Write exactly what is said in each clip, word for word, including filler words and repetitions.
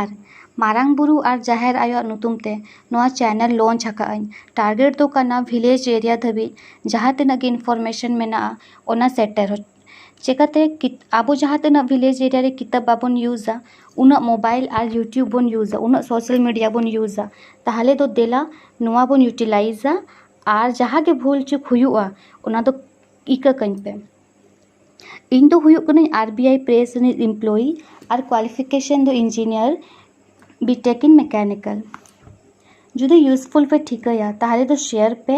ᱟᱨ ᱢᱟᱨᱟᱝ ᱵᱩᱨᱩ ᱟᱨ ᱡᱟᱦᱮᱨ ᱟᱭᱳᱣᱟᱜ ᱧᱩᱛᱩᱢ ᱛᱮ ᱱᱚᱣᱟ channel launch ᱟᱠᱟᱫ ᱟᱹᱧ᱾ Target ᱫᱚ ᱠᱟᱱᱟ village area ᱫᱷᱟᱹᱵᱤᱡ ᱡᱟᱦᱟᱸ ᱛᱤᱱᱟᱹᱜ ᱜᱮ information ᱢᱮᱱᱟᱜᱼᱟ, ᱚᱱᱟ ᱥᱮᱴᱮᱨ ᱦᱚᱪᱚ᱾ ᱪᱮᱠᱟᱛᱮ ᱠᱤᱛ-, ᱟᱵᱚ ᱡᱟᱦᱟᱸ ᱛᱤᱱᱟᱹᱜ village area ᱨᱮ ᱠᱤᱛᱟᱹᱵ ᱵᱟᱵᱚᱱ ᱤᱭᱩᱡᱟ, ᱩᱱᱟᱹᱜ mobile ᱟᱨ YouTube ᱵᱚᱱ ᱤᱭᱩᱡᱟ, ᱩᱱᱟᱹᱜ social media ᱵᱚᱱ ᱤᱭᱩᱡᱟ, ᱛᱟᱦᱚᱞᱮ ᱫᱚ ᱫᱮᱞᱟ ᱱᱚᱣᱟ ᱵᱚᱱ utilizeᱟ᱾ ᱟᱨ ᱡᱟᱦᱟᱸ ᱜᱮ ᱵᱷᱩᱞ ᱪᱩᱠ ᱦᱩᱭᱩᱜᱼᱟ, ᱚᱱᱟ ᱫᱚ ᱤᱠᱟᱹ ᱠᱟᱹᱧ ᱯᱮ᱾ ᱤᱧ ᱫᱚ ᱦᱩᱭᱩᱜ ᱠᱟᱹᱱᱟᱹᱧ RBI press ᱨᱤᱱᱤᱡ employee ᱟᱨ qualification ᱫᱚ engineer, B.Tech in mechanical᱾ ᱡᱩᱫᱤ useful ᱯᱮ ᱴᱷᱤᱠᱟᱹᱭᱟ, ᱛᱟᱦᱚᱞᱮ ᱫᱚ share ᱯᱮ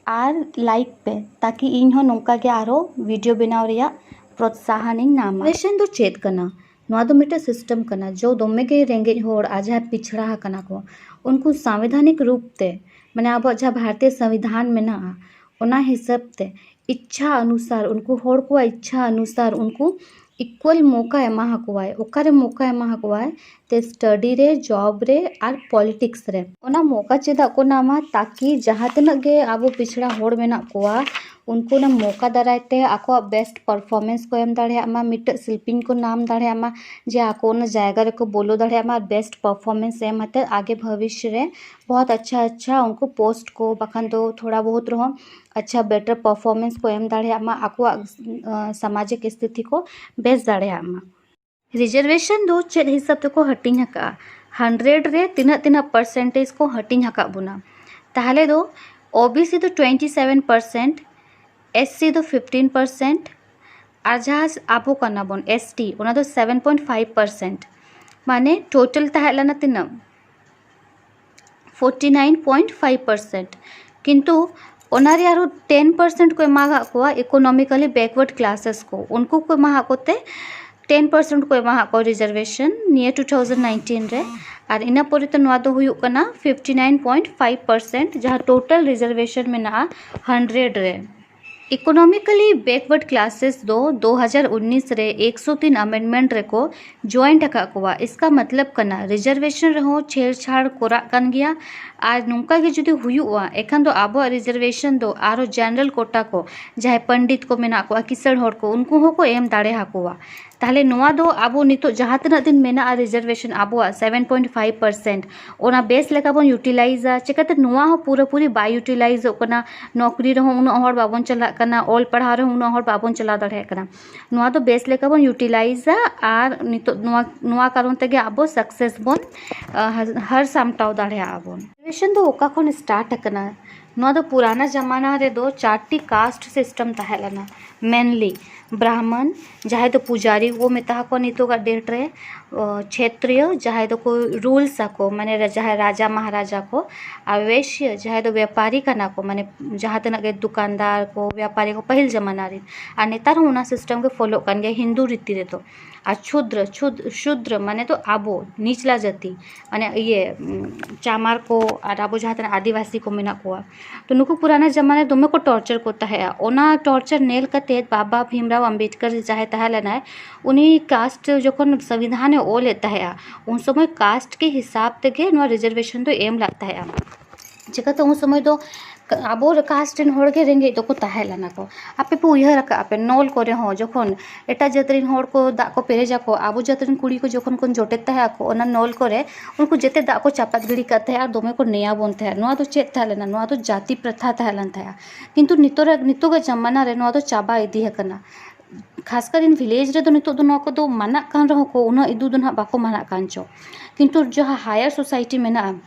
ᱟᱨ like ᱯᱮ, ᱛᱟᱠᱤ ᱤᱧ ᱦᱚᱸ ᱱᱚᱝᱠᱟ ᱜᱮ ᱟᱨᱚ video ᱵᱮᱱᱟᱣ ᱨᱮᱭᱟᱜ ᱯᱨᱚᱛᱥᱟᱦᱟᱱ ᱤᱧ ᱧᱟᱢᱟ᱾ Reservation ᱫᱚ ᱪᱮᱫ ᱠᱟᱱᱟ? ᱱᱚᱣᱟ ᱫᱚ ᱢᱤᱫᱴᱮᱱ system ᱠᱟᱱᱟ, ᱡᱚ ᱫᱚᱢᱮ ᱜᱮ ᱨᱮᱸᱜᱮᱡ ᱦᱚᱲ ᱟᱨ ᱡᱟᱦᱟᱸᱭ ᱯᱤᱪᱷᱲᱟ ᱟᱠᱟᱱᱟ ᱠᱚ, ᱩᱱᱠᱩ ᱥᱟᱝᱵᱤᱫᱷᱟᱱᱤᱠ ᱨᱩᱯ ᱛᱮ, ᱢᱟᱱᱮ ᱟᱵᱚᱣᱟᱜ ᱡᱟᱦᱟᱸ ᱵᱷᱟᱨᱚᱛᱤᱭᱚ ᱥᱚᱝᱵᱤᱫᱷᱟᱱ ᱢᱮᱱᱟᱜᱼᱟ, ᱚᱱᱟ ᱦᱤᱥᱟᱹᱵ ᱛᱮ ᱤᱪᱪᱷᱟ ᱚᱱᱩᱥᱟᱨ, ᱩᱱᱠᱩ ᱦᱚᱲ ᱠᱚᱣᱟᱜ ᱤᱪᱪᱷᱟ ᱚᱱᱩᱥᱟᱨ ᱩᱱᱠᱩ equal ᱢᱚᱠᱟ ᱮᱢᱟ ᱟᱠᱚᱣᱟᱭ᱾ ᱚᱠᱟᱨᱮ ᱢᱚᱠᱟ ᱮᱢᱟ ᱟᱠᱚᱣᱟᱭ? ᱛᱮ study ᱨᱮ, job ᱨᱮ ᱟᱨ politics ᱨᱮ᱾ ᱚᱱᱟ ᱢᱚᱠᱟ ᱪᱮᱫᱟᱜ ᱠᱚ ᱧᱟᱢᱟ? ᱛᱟᱠᱤ ᱡᱟᱦᱟᱸ ᱛᱤᱱᱟᱹᱜ ᱜᱮ ᱟᱵᱚ ᱯᱤᱪᱷᱲᱟ ᱦᱚᱲ ᱢᱮᱱᱟᱜ ᱠᱚᱣᱟ, ᱩᱱᱠᱩ ᱚᱱᱟ ᱢᱚᱠᱟ ᱫᱟᱨᱟᱭ ᱛᱮ ᱟᱠᱚᱣᱟᱜ best performance ᱠᱚ ᱮᱢ ᱫᱟᱲᱮᱭᱟᱜ ᱢᱟ, ᱢᱤᱫᱴᱮᱡ ᱥᱤᱞᱯᱤᱧ ᱠᱚ ᱧᱟᱢ ᱫᱟᱲᱮᱭᱟᱜ ᱢᱟ, ᱡᱮ ᱟᱠᱚ ᱚᱱᱟ ᱡᱟᱭᱜᱟ ᱨᱮᱠᱚ ᱵᱚᱞᱚ ᱫᱟᱲᱮᱭᱟᱜ ᱢᱟ ᱟᱨ best performance ᱮᱢ ᱠᱟᱛᱮ ᱟᱜᱮ ᱵᱷᱚᱵᱤᱥ ᱨᱮ ᱵᱚᱦᱩᱛ ᱟᱪᱪᱷᱟ ᱟᱪᱪᱷᱟ ᱩᱱᱠᱩ post ᱠᱚ, ᱵᱟᱠᱷᱟᱱ ᱫᱚ ᱛᱷᱚᱲᱟ ᱵᱚᱦᱩᱛ ᱨᱮᱦᱚᱸ ᱟᱪᱪᱷᱟ better performance ᱠᱚ ᱮᱢ ᱫᱟᱲᱮᱭᱟᱜ ᱢᱟ, ᱟᱠᱚᱣᱟᱜ, ᱟᱸ, ᱥᱟᱢᱟᱡᱤᱠ ᱥᱛᱷᱤᱛᱤ ᱠᱚ ᱵᱮᱥ ᱫᱟᱲᱮᱭᱟᱜ ᱢᱟ᱾ Reservation ᱫᱚ ᱪᱮᱫ ᱦᱤᱥᱟᱹᱵ ᱛᱮᱠᱚ ᱦᱟᱹᱴᱤᱧ ᱟᱠᱟᱫᱼᱟ? Hundred ᱨᱮ ᱛᱤᱱᱟᱹᱜ ᱛᱤᱱᱟᱹᱜ percentage ᱠᱚ ᱦᱟᱹᱴᱤᱧ ᱟᱠᱟᱫ ᱵᱚᱱᱟ? ᱛᱟᱦᱚᱞᱮ ᱫᱚ OBC ᱫᱚ twenty seven percent, SC ᱫᱚ fifteen percent, ᱟᱨ ᱡᱟᱦᱟᱸ ᱟᱵᱚ ᱠᱟᱱᱟ ᱵᱚᱱ ST, ᱚᱱᱟ ᱫᱚ seven point five percent᱾ ᱢᱟᱱᱮ total ᱛᱟᱦᱮᱸ ᱞᱮᱱᱟ ᱛᱤᱱᱟᱹᱜ? Forty nine point five percent᱾ ᱠᱤᱱᱛᱩ ᱚᱱᱟ ᱨᱮ ᱟᱨᱦᱚᱸ ten percent ᱠᱚ ᱮᱢᱟ ᱟᱠᱟᱫ ᱠᱚᱣᱟ economically backward classes ᱠᱚ, ᱩᱱᱠᱩ ᱠᱚ ᱮᱢᱟ ᱟᱠᱚ ᱛᱮ ten percent ᱠᱚ ᱮᱢᱟ ᱟᱠᱚ reservation ᱱᱤᱭᱟᱹ two thousand nineteen ᱨᱮ᱾ ᱟᱨ ᱤᱱᱟᱹ ᱯᱚᱨᱮ ᱛᱮ ᱱᱚᱣᱟ ᱫᱚ ᱦᱩᱭᱩᱜ ᱠᱟᱱᱟ fifty nine point five percent, ᱡᱟᱦᱟᱸ total reservation ᱢᱮᱱᱟᱜᱼᱟ hundred ᱨᱮ᱾ Economically backward classes ᱫᱚ ᱫᱩ ᱦᱟᱡᱟᱨ ᱩᱱᱤᱥ ᱨᱮ ᱮᱠᱥᱚ ᱛᱤᱱ amendment ᱨᱮᱠᱚ joint ᱟᱠᱟᱫ ᱠᱚᱣᱟ᱾ ᱤᱥᱠᱟ ᱢᱚᱛᱞᱚᱵ ᱠᱟᱱᱟ, reservation ᱨᱮᱦᱚᱸ ᱪᱷᱮᱲᱪᱷᱟᱲ ᱠᱚᱨᱟᱜ ᱠᱟᱱ ᱜᱮᱭᱟ᱾ ᱟᱨ ᱱᱚᱝᱠᱟ ᱜᱮ ᱡᱩᱫᱤ ᱦᱩᱭᱩᱜᱼᱟ, ᱮᱱᱠᱷᱟᱱ ᱫᱚ ᱟᱵᱚᱣᱟᱜ reservation ᱫᱚ ᱟᱨᱚ general quota ᱠᱚ, ᱡᱟᱦᱟᱸᱭ ᱯᱚᱱᱰᱤᱛ ᱠᱚ ᱢᱮᱱᱟᱜ ᱠᱚᱣᱟ, ᱠᱤᱥᱟᱹᱬ ᱦᱚᱲ ᱠᱚ, ᱩᱱᱠᱩ ᱦᱚᱸᱠᱚ ᱮᱢ ᱫᱟᱲᱮ ᱟᱠᱚᱣᱟ᱾ ᱛᱟᱦᱞᱮ ᱱᱚᱣᱟ ᱫᱚ ᱟᱵᱚ ᱱᱤᱛᱚᱜ ᱡᱟᱦᱟᱸ ᱛᱤᱱᱟᱹᱜ ᱫᱤᱱ ᱢᱮᱱᱟᱜᱼᱟ reservation ᱟᱵᱚᱣᱟᱜ seven point five percent, ᱚᱱᱟ ᱵᱮᱥ ᱞᱮᱠᱟ ᱵᱚᱱ utilizeᱟ᱾ ᱪᱤᱠᱟᱹᱛᱮ ᱱᱚᱣᱟ ᱦᱚᱸ ᱯᱩᱨᱟᱹᱯᱩᱨᱤ ᱵᱟᱭ utilizeᱚᱜ ᱠᱟᱱᱟ? ᱱᱚᱠᱨᱤ ᱨᱮᱦᱚᱸ ᱩᱱᱟᱹᱜ ᱦᱚᱲ ᱵᱟᱵᱚᱱ ᱪᱟᱞᱟᱜ ᱠᱟᱱᱟ, ᱚᱞ ᱯᱟᱲᱦᱟᱣ ᱨᱮᱦᱚᱸ ᱩᱱᱟᱹᱜ ᱦᱚᱲ ᱵᱟᱵᱚᱱ ᱪᱟᱞᱟᱣ ᱫᱟᱲᱮᱭᱟᱜ ᱠᱟᱱᱟ᱾ ᱱᱚᱣᱟ ᱫᱚ ᱵᱮᱥ ᱞᱮᱠᱟ ᱵᱚᱱ utilizeᱟ ᱟᱨ ᱱᱤᱛᱚᱜ ᱱᱚᱣᱟ, ᱱᱚᱣᱟ ᱠᱟᱨᱚᱱ ᱛᱮᱜᱮ ᱟᱵᱚ success ᱵᱚᱱ, ᱟᱦ, ᱦᱟᱹᱨ ᱥᱟᱢᱴᱟᱣ ᱫᱟᱲᱮᱭᱟᱜᱼᱟ ᱵᱚᱱ᱾ Reservation ᱫᱚ ᱚᱠᱟ ᱠᱷᱚᱱ start ᱟᱠᱟᱱᱟ? ᱱᱚᱣᱟ ᱫᱚ ᱯᱩᱨᱟᱱᱟ ᱡᱟᱢᱟᱱᱟ ᱨᱮᱫᱚ ᱪᱟᱨᱴᱤ caste system ᱛᱟᱦᱮᱸ ᱞᱮᱱᱟ, mainly ᱵᱨᱟᱦᱢᱚᱱ, ᱡᱟᱦᱟᱸᱭ ᱫᱚ ᱯᱩᱡᱟᱨᱤ ᱠᱚ ᱢᱮᱛᱟ ᱠᱚᱣᱟ ᱱᱤᱛᱚᱜᱟᱜ date ᱨᱮ, ᱚ, ᱪᱷᱮᱛᱨᱤᱭᱚ, ᱡᱟᱦᱟᱸᱭ ᱫᱚᱠᱚ rules ᱟᱠᱚ, ᱢᱟᱱᱮ ᱨᱟ-, ᱡᱟᱦᱟᱸᱭ ᱨᱟᱡᱟ ᱢᱟᱦᱟᱨᱟᱡᱟ ᱠᱚ, ᱟᱨ ᱵᱮᱥᱭᱚ, ᱡᱟᱦᱟᱸᱭ ᱫᱚ ᱵᱮᱯᱟᱨᱤ ᱠᱟᱱᱟ ᱠᱚ, ᱢᱟᱱᱮ ᱡᱟᱦᱟᱸ ᱛᱤᱱᱟᱹᱜ ᱜᱮ ᱫᱚᱠᱟᱱᱫᱟᱨ ᱠᱚ, ᱵᱮᱯᱟᱨᱤ ᱠᱚ, ᱯᱟᱹᱦᱤᱞ ᱡᱟᱢᱟᱱᱟ ᱨᱮᱱ᱾ ᱟᱨ ᱱᱮᱛᱟᱨ ᱦᱚᱸ ᱚᱱᱟ system ᱜᱮ followᱚᱜ ᱠᱟᱱ ᱜᱮᱭᱟ ᱦᱤᱱᱫᱩ ᱨᱤᱛᱤ ᱨᱮᱫᱚ᱾ ᱟᱨ ᱪᱷᱩᱫᱨᱚ, ᱪᱷᱩᱫ-, ᱥᱩᱫᱨᱚ ᱢᱟᱱᱮ ᱫᱚ ᱟᱵᱚ, ᱱᱤᱪᱞᱟ ᱡᱟᱹᱛᱤ, ᱢᱟᱱᱮ ᱤᱭᱟᱹ, ᱩᱢ, ᱪᱟᱢᱟᱨ ᱠᱚ ᱟᱨ ᱟᱵᱚ ᱡᱟᱦᱟᱸ ᱛᱤᱱᱟᱹᱜ ᱟᱹᱫᱤᱵᱟᱹᱥᱤ ᱠᱚ ᱢᱮᱱᱟᱜ ᱠᱚᱣᱟ᱾ ᱛᱚ ᱱᱩᱠᱩ ᱯᱩᱨᱟᱱᱟ ᱡᱟᱢᱟᱱᱟ ᱨᱮ ᱫᱚᱢᱮ ᱠᱚ torture ᱠᱚ ᱛᱟᱦᱮᱸᱜᱼᱟ᱾ ᱚᱱᱟ torture ᱧᱮᱞ ᱠᱟᱛᱮ ᱵᱟᱵᱟ ᱵᱷᱤᱢᱨᱟᱣ ᱟᱢᱵᱮᱰᱠᱟᱨ ᱡᱟᱦᱟᱸᱭ ᱛᱟᱦᱮᱸ ᱞᱮᱱᱟᱭ, ᱩᱱᱤ caste ᱡᱚᱠᱷᱚᱱ ᱥᱚᱝᱵᱤᱫᱷᱟᱱᱮ ᱚᱞᱮᱫ ᱛᱟᱦᱮᱸᱜᱼᱟ, ᱩᱱ ᱥᱚᱢᱚᱭ caste ᱠᱤ ᱦᱤᱥᱟᱵ ᱛᱮᱜᱮ ᱱᱚᱣᱟ reservation ᱫᱚ ᱮᱢ ᱞᱟᱜ ᱛᱟᱦᱮᱸᱜᱼᱟ᱾ ᱪᱤᱠᱟᱹᱛᱮ ᱩᱱ ᱥᱚᱢᱚᱭ ᱫᱚ ᱟᱵᱚ caste ᱨᱮᱱ ᱦᱚᱲ ᱜᱮ ᱨᱮᱸᱜᱮᱡ ᱫᱚᱠᱚ ᱛᱟᱦᱮᱸ ᱞᱮᱱᱟ ᱠᱚ᱾ ᱟᱯᱮ ᱯᱮ ᱩᱭᱦᱟᱹᱨ ᱟᱠᱟᱫᱼᱟ ᱯᱮ, ᱱᱚᱞ ᱠᱚᱨᱮ ᱦᱚᱸ ᱡᱚᱠᱷᱚᱱ ᱮᱴᱟᱜ ᱡᱟᱹᱛ ᱨᱮᱱ ᱦᱚᱲ ᱠᱚ ᱫᱟᱜ ᱠᱚ ᱯᱮᱨᱮᱡᱟᱠᱚ, ᱟᱵᱚ ᱡᱟᱹᱛ ᱨᱮᱱ ᱠᱩᱲᱤ ᱠᱚ ᱡᱚᱠᱷᱚᱱ ᱠᱚ ᱡᱚᱴᱮᱫ ᱛᱟᱦᱮᱸ ᱟᱠᱚ ᱚᱱᱟ ᱱᱚᱞ ᱠᱚᱨᱮ, ᱩᱱᱠᱩ ᱡᱮᱛᱮ ᱫᱟᱜ ᱠᱚ ᱪᱟᱯᱟᱫ ᱜᱤᱰᱤ ᱠᱟᱜ ᱛᱟᱦᱮᱸᱫ ᱟᱨ ᱫᱚᱢᱮ ᱠᱚ ᱱᱮᱭᱟᱵᱚᱱ ᱛᱟᱦᱮᱸᱫ᱾ ᱱᱚᱣᱟ ᱫᱚ ᱪᱮᱫ ᱛᱟᱦᱮᱸ ᱞᱮᱱᱟ? ᱱᱚᱣᱟ ᱫᱚ ᱡᱟᱹᱛᱤ ᱯᱨᱚᱛᱷᱟ ᱛᱟᱦᱮᱸ ᱞᱮᱱ ᱛᱟᱦᱮᱸᱫᱼᱟ᱾ ᱠᱤᱱᱛᱩ ᱱᱤᱛᱚᱜ ᱨᱮ, ᱱᱤᱛᱚᱜᱟᱜ ᱡᱟᱢᱟᱱᱟ ᱨᱮ ᱱᱚᱣᱟ ᱫᱚ ᱪᱟᱵᱟ ᱤᱫᱤ ᱟᱠᱟᱱᱟ᱾ ᱠᱷᱟᱥ ᱠᱟᱨ in village ᱨᱮᱫᱚ ᱱᱤᱛᱚᱜ ᱫᱚ ᱱᱚᱣᱟ ᱠᱚᱫᱚ ᱢᱟᱱᱟᱜ ᱠᱟᱱ ᱨᱮᱦᱚᱸ ᱠᱚ, ᱩᱱᱟᱹᱜ ᱤᱫᱩ ᱫᱚ ᱱᱟᱦᱟᱜ ᱵᱟᱠᱚ ᱢᱟᱱᱟᱜ ᱠᱟᱱ ᱪᱚ᱾ ᱠᱤᱱᱛᱩ ᱡᱟᱦᱟᱸ higher society ᱢᱮᱱᱟᱜᱼᱟ,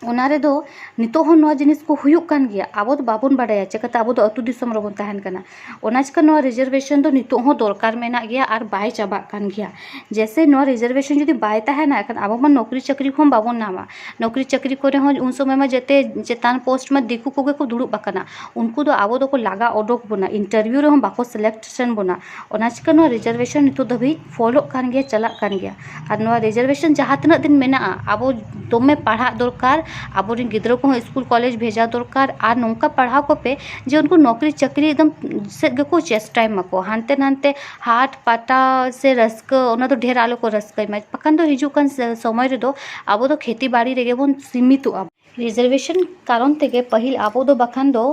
ᱚᱱᱟ ᱨᱮᱫᱚ ᱱᱤᱛᱚᱜ ᱦᱚᱸ ᱱᱚᱣᱟ ᱡᱤᱱᱤᱥ ᱠᱚ ᱦᱩᱭᱩᱜ ᱠᱟᱱ ᱜᱮᱭᱟ᱾ ᱟᱵᱚ ᱫᱚ ᱵᱟᱵᱚᱱ ᱵᱟᱰᱟᱭᱟ, ᱪᱤᱠᱟᱹᱛᱮ ᱟᱵᱚ ᱫᱚ ᱟᱹᱛᱩ ᱫᱤᱥᱚᱢ ᱨᱮᱵᱚᱱ ᱛᱟᱦᱮᱱ ᱠᱟᱱᱟ᱾ ᱚᱱᱟ ᱪᱤᱠᱟᱹ ᱱᱚᱣᱟ reservation ᱫᱚ ᱱᱤᱛᱚᱜ ᱦᱚᱸ ᱫᱚᱨᱠᱟᱨ ᱢᱮᱱᱟᱜ ᱜᱮᱭᱟ ᱟᱨ ᱵᱟᱭ ᱪᱟᱵᱟᱜ ᱠᱟᱱ ᱜᱮᱭᱟ᱾ ᱡᱮᱭᱥᱮ ᱱᱚᱣᱟ reservation ᱡᱩᱫᱤ ᱵᱟᱭ ᱛᱟᱦᱮᱱᱟ, ᱮᱱᱠᱷᱟᱱ ᱟᱵᱚ ᱢᱟ ᱱᱚᱠᱨᱤ ᱪᱟᱹᱠᱨᱤ ᱠᱚᱦᱚᱸ ᱵᱟᱵᱚᱱ ᱧᱟᱢᱟ᱾ ᱱᱚᱠᱨᱤ ᱪᱟᱹᱠᱨᱤ ᱠᱚᱨᱮ ᱦᱚᱸ ᱩᱱ ᱥᱚᱢᱚᱭ ᱢᱟ ᱡᱮᱛᱮ ᱪᱮᱛᱟᱱ post ᱢᱟ ᱫᱤᱠᱩ ᱠᱚᱜᱮ ᱠᱚ ᱫᱩᱲᱩᱵ ᱟᱠᱟᱱᱟ, ᱩᱱᱠᱩ ᱫᱚ ᱟᱵᱚ ᱫᱚᱠᱚ ᱞᱟᱜᱟ ᱚᱰᱚᱠ ᱵᱚᱱᱟ, interview ᱨᱮᱦᱚᱸ ᱵᱟᱠᱚ selection ᱵᱚᱱᱟ᱾ ᱚᱱᱟ ᱪᱤᱠᱟᱹ ᱱᱚᱣᱟ reservation ᱱᱤᱛᱚᱜ ᱫᱷᱟᱹᱵᱤᱡ followᱜ ᱠᱟᱱ ᱜᱮᱭᱟ, ᱪᱟᱞᱟᱜ ᱠᱟᱱ ᱜᱮᱭᱟ᱾ ᱟᱨ ᱱᱚᱣᱟ reservation ᱡᱟᱦᱟᱸ ᱛᱤᱱᱟᱹᱜ ᱫᱤᱱ ᱢᱮᱱᱟᱜᱼᱟ, ᱟᱵᱚ ᱫᱚᱢᱮ ᱯᱟᱲᱦᱟᱜ ᱫᱚᱨᱠᱟᱨ, ᱟᱵᱚᱨᱮᱱ ᱜᱤᱫᱽᱨᱟᱹ ᱠᱚᱦᱚᱸ ᱥᱠᱩᱞ ᱠᱚᱞᱮᱡᱽ ᱵᱷᱮᱡᱟ ᱫᱚᱨᱠᱟᱨ, ᱟᱨ ᱱᱚᱝᱠᱟ ᱯᱟᱲᱦᱟᱣ ᱠᱚᱯᱮ ᱡᱮ ᱩᱱᱠᱩ ᱱᱚᱠᱨᱤ ᱪᱟᱹᱠᱨᱤ ᱮᱠᱫᱚᱢ ᱥᱮᱫ ᱜᱮᱠᱚ ᱪᱮᱥᱴᱟᱭ ᱢᱟᱠᱚ᱾ ᱦᱟᱱᱛᱮ ᱱᱟᱱᱛᱮ ᱦᱟᱴ ᱯᱟᱛᱟ ᱥᱮ ᱨᱟᱹᱥᱠᱟᱹ, ᱚᱱᱟ ᱫᱚ ᱰᱷᱮᱨ ᱟᱞᱚ ᱠᱚ ᱨᱟᱹᱥᱠᱟᱹᱭ ᱢᱟ, ᱵᱟᱠᱷᱟᱱ ᱫᱚ ᱦᱤᱡᱩᱜ ᱠᱟᱱ ᱥᱮ-, ᱥᱚᱢᱚᱭ ᱨᱮᱫᱚ ᱟᱵᱚ ᱫᱚ ᱠᱷᱮᱛᱤ ᱵᱟᱲᱤ ᱨᱮᱜᱮ ᱵᱚᱱ ᱥᱤᱢᱤᱛᱚᱜᱼᱟ᱾ ᱨᱤᱡᱟᱨᱵᱷᱮᱥᱚᱱ ᱠᱟᱨᱚᱱ ᱛᱮᱜᱮ ᱯᱟᱹᱦᱤᱞ ᱟᱵᱚ ᱫᱚ ᱵᱟᱠᱷᱟᱱ ᱫᱚ,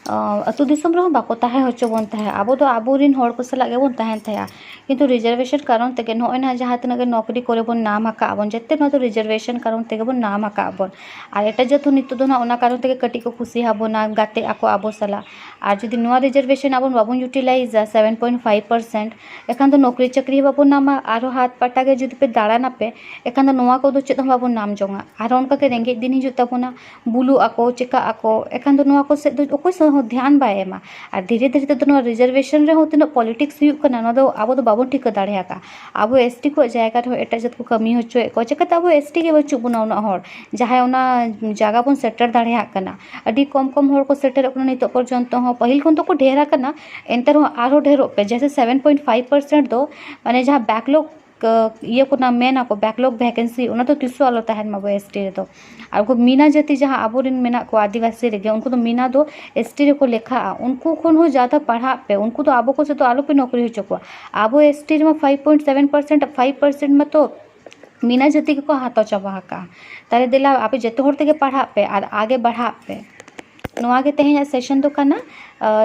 ᱟᱸ, ᱟᱹᱛᱩ ᱫᱤᱥᱚᱢ ᱨᱮᱦᱚᱸ ᱵᱟᱠᱚ ᱛᱟᱦᱮᱸ ᱦᱚᱪᱚ ᱵᱚᱱ ᱛᱟᱦᱮᱸᱫ, ᱟᱵᱚ ᱫᱚ ᱟᱵᱚᱨᱮᱱ ᱦᱚᱲ ᱠᱚ ᱥᱟᱞᱟᱜ ᱜᱮᱵᱚᱱ ᱛᱟᱦᱮᱱ ᱛᱟᱦᱮᱸᱫᱼᱟ᱾ ᱠᱤᱱᱛᱩ ᱨᱤᱡᱟᱨᱵᱷᱮᱥᱚᱱ ᱠᱟᱨᱚᱱ ᱛᱮᱜᱮ ᱱᱚᱜᱼᱚᱭ ᱱᱟᱦᱟᱜ ᱡᱟᱦᱟᱸ ᱛᱤᱱᱟᱹᱜ ᱜᱮ ᱱᱚᱠᱨᱤ ᱠᱚᱨᱮ ᱵᱚᱱ ᱧᱟᱢ ᱟᱠᱟᱫ ᱵᱚᱱ, ᱡᱚᱛᱚ ᱱᱚᱣᱟ ᱫᱚ ᱨᱤᱡᱟᱨᱵᱷᱮᱥᱚᱱ ᱠᱟᱨᱚᱱ ᱛᱮᱜᱮ ᱵᱚᱱ ᱧᱟᱢ ᱟᱠᱟᱫ ᱵᱚᱱ᱾ ᱟᱨ ᱮᱴᱟᱜ ᱡᱟᱹᱛ ᱦᱚᱸ ᱱᱤᱛᱚᱜ ᱫᱚ ᱱᱟᱦᱟᱜ ᱚᱱᱟ ᱠᱟᱨᱚᱱ ᱛᱮᱜᱮ ᱠᱟᱹᱴᱤᱡ ᱠᱚ ᱠᱩᱥᱤ ᱟᱵᱚᱱᱟ, ᱜᱟᱛᱮᱜ ᱟᱠᱚ ᱟᱵᱚ ᱥᱟᱞᱟᱜ᱾ ᱟᱨ ᱡᱩᱫᱤ ᱱᱚᱣᱟ ᱨᱤᱡᱟᱨᱵᱷᱮᱥᱚᱱ ᱟᱵᱚ ᱵᱟᱵᱚᱱ ᱤᱭᱩᱴᱤᱞᱟᱭᱤᱡᱟ, ᱥᱮᱵᱷᱮᱱ ᱯᱚᱭᱮᱱᱴ ᱯᱷᱟᱭᱤᱵᱷ ᱯᱟᱨᱥᱮᱱᱴ, ᱮᱱᱠᱷᱟᱱ ᱫᱚ ᱱᱚᱠᱨᱤ ᱪᱟᱹᱠᱨᱤ ᱦᱚᱸ ᱵᱟᱵᱚᱱ ᱧᱟᱢᱟ᱾ ᱟᱨᱦᱚᱸ ᱦᱟᱴ ᱯᱟᱴᱟ ᱜᱮ ᱡᱩᱫᱤ ᱯᱮ ᱫᱟᱬᱟᱱᱟᱯᱮ, ᱮᱱᱠᱷᱟᱱ ᱫᱚ ᱱᱚᱣᱟ ᱠᱚᱫᱚ ᱪᱮᱫ ᱦᱚᱸ ᱵᱟᱵᱚᱱ ᱧᱟᱢ ᱡᱚᱝᱟ᱾ ᱟᱨᱦᱚᱸ ᱚᱱᱠᱟ ᱜᱮ ᱨᱮᱸᱜᱮᱡ ᱫᱤᱱ ᱦᱤᱡᱩᱜ ᱛᱟᱵᱚᱱᱟ, ᱵᱩᱞᱩᱜ ᱟᱠᱚ, ᱪᱮᱠᱟᱜ ᱟᱠᱚ, ᱮᱱᱠᱷᱟᱱ ᱫᱚ ᱱᱚᱣᱟ ᱠᱚ ᱥᱮᱫ ᱫᱚ ᱚᱠᱚᱭ ᱥᱮᱫ ᱦᱚᱸ ᱫᱷᱮᱭᱟᱱ ᱵᱟᱭ ᱮᱢᱟ᱾ ᱟᱨ ᱫᱷᱤᱨᱮ ᱫᱷᱤᱨᱮ ᱛᱮᱫᱚ ᱱᱚᱣᱟ ᱨᱤᱡᱟᱨᱵᱷᱮᱥᱚᱱ ᱨᱮᱦᱚᱸ ᱛᱤᱱᱟᱹᱜ ᱯᱚᱞᱤᱴᱤᱠᱥ ᱦᱩᱭᱩᱜ ᱠᱟᱱᱟ, ᱱᱚᱣᱟ ᱫᱚ ᱟᱵᱚ ᱫᱚ ᱵᱟᱵᱚᱱ ᱴᱷᱤᱠᱟᱹ ᱫᱟᱲᱮᱭᱟᱜᱼᱟ᱾ ᱟᱵᱚ ᱮᱥ ᱴᱤ ᱠᱚᱣᱟᱜ ᱡᱟᱭᱜᱟ ᱨᱮᱦᱚᱸ ᱮᱴᱟᱜ ᱡᱟᱹᱛ ᱠᱚ ᱠᱟᱹᱢᱤ ᱦᱚᱪᱚᱭᱮᱫ ᱠᱚᱣᱟ, ᱪᱤᱠᱟᱹᱛᱮ ᱟᱵᱚ ᱮᱥ ᱴᱤ ᱜᱮ ᱵᱟᱹᱪᱩᱜ ᱵᱚᱱᱟ ᱩᱱᱟᱹᱜ ᱦᱚᱲ? ᱡᱟᱦᱟᱸᱭ ᱚᱱᱟ ᱡᱟᱭᱜᱟ ᱵᱚᱱ ᱥᱮᱴᱮᱨ ᱫᱟᱲᱮᱭᱟᱜ ᱠᱟᱱᱟ, ᱟᱹᱰᱤ ᱠᱚᱢ ᱠᱚᱢ ᱦᱚᱲ ᱠᱚ ᱥᱮᱴᱮᱨᱚᱜ ᱠᱟᱱᱟ ᱱᱤᱛᱚᱜ ᱯᱚᱨᱡᱚᱱᱛᱚ ᱦᱚᱸ᱾ ᱯᱟᱹᱦᱤᱞ ᱠᱷᱚᱱ ᱫᱚᱠᱚ ᱰᱷᱮᱨ ᱟᱠᱟᱱᱟ, ᱮᱱᱛᱮ ᱨᱮᱦᱚᱸ ᱟᱨᱦᱚᱸ ᱰᱷᱮᱨᱚᱜ ᱯᱮ᱾ ᱡᱮᱭᱥᱮ ᱥᱮᱵᱷᱮᱱ ᱯᱚᱭᱮᱱᱴ ᱯᱷᱟᱭᱤᱵᱷ ᱯᱟᱨᱥᱮᱱᱴ ᱫᱚ, ᱢᱟᱱᱮ, ᱡᱟᱦᱟᱸ ᱵᱮᱠᱞᱚᱜ ᱤᱭᱟᱹ ᱠᱚ ᱱᱟ-, ᱢᱮᱱ ᱟᱠᱚ ᱵᱮᱠᱞᱚᱜ ᱵᱷᱮᱠᱮᱱᱥᱤ, ᱚᱱᱟ ᱫᱚ ᱛᱤᱥ ᱦᱚᱸ ᱟᱞᱚ ᱛᱟᱦᱮᱱ ᱢᱟ ᱟᱵᱚ ᱮᱥ ᱴᱤ ᱨᱮᱫᱚ᱾ ᱟᱨ ᱩᱱᱠᱩ ᱢᱤᱱᱟ ᱡᱟᱹᱛᱤ ᱡᱟᱦᱟᱸ ᱟᱵᱚᱨᱮᱱ ᱢᱮᱱᱟᱜ ᱠᱚᱣᱟ ᱟᱹᱫᱤᱵᱟᱹᱥᱤ ᱨᱮᱜᱮ, ᱩᱱᱠᱩ ᱫᱚ ᱢᱤᱱᱟ ᱫᱚ ᱮᱥ ᱴᱤ ᱨᱮᱠᱚ ᱞᱮᱠᱷᱟᱜᱼᱟ᱾ ᱩᱱᱠᱩ ᱠᱷᱚᱱ ᱦᱚᱸ ᱡᱟᱫᱟ ᱯᱟᱲᱦᱟᱜ ᱯᱮ, ᱩᱱᱠᱩ ᱫᱚ ᱟᱵᱚ ᱠᱚ ᱥᱮᱫ ᱫᱚ ᱟᱞᱚ ᱯᱮ ᱱᱚᱠᱨᱤ ᱦᱚᱪᱚ ᱠᱚᱣᱟ᱾ ᱟᱵᱚ ᱮᱥ ᱴᱤ ᱨᱮᱢᱟ five point seven percent, five percent ᱢᱟᱛᱚ ᱢᱤᱱᱟ ᱡᱟᱹᱛᱤ ᱜᱮᱠᱚ ᱦᱟᱛᱟᱣ ᱪᱟᱵᱟ ᱟᱠᱟᱫᱼᱟ᱾ ᱛᱟᱦᱞᱮ ᱫᱮᱞᱟ ᱟᱯᱮ ᱡᱚᱛᱚ ᱦᱚᱲ ᱛᱮᱜᱮ ᱯᱟᱲᱦᱟᱜ ᱯᱮ ᱟᱨ ᱟᱜᱮ ᱵᱟᱲᱦᱟᱜ ᱯᱮ᱾ ᱱᱚᱣᱟ ᱜᱮ ᱛᱮᱦᱮᱧᱟᱜ ᱥᱮᱥᱚᱱ ᱫᱚ ᱠᱟᱱᱟ᱾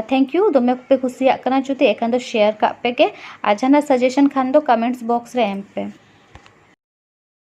Thank you. ᱫᱚᱢᱮ ᱯᱮ ᱠᱩᱥᱤᱭᱟᱜ ᱠᱟᱱᱟ ᱡᱩᱫᱤ, ᱮᱱᱠᱷᱟᱱ ᱫᱚ ᱥᱮᱭᱟᱨ ᱠᱟᱜ ᱯᱮ ᱜᱮ, ᱟᱨ ᱡᱟᱦᱟᱱᱟᱜ ᱥᱟᱡᱮᱥᱚᱱ ᱠᱷᱟᱱ ᱫᱚ ᱠᱚᱢᱮᱱᱴᱥ ᱵᱚᱠᱥ ᱨᱮ ᱮᱢ ᱯᱮ᱾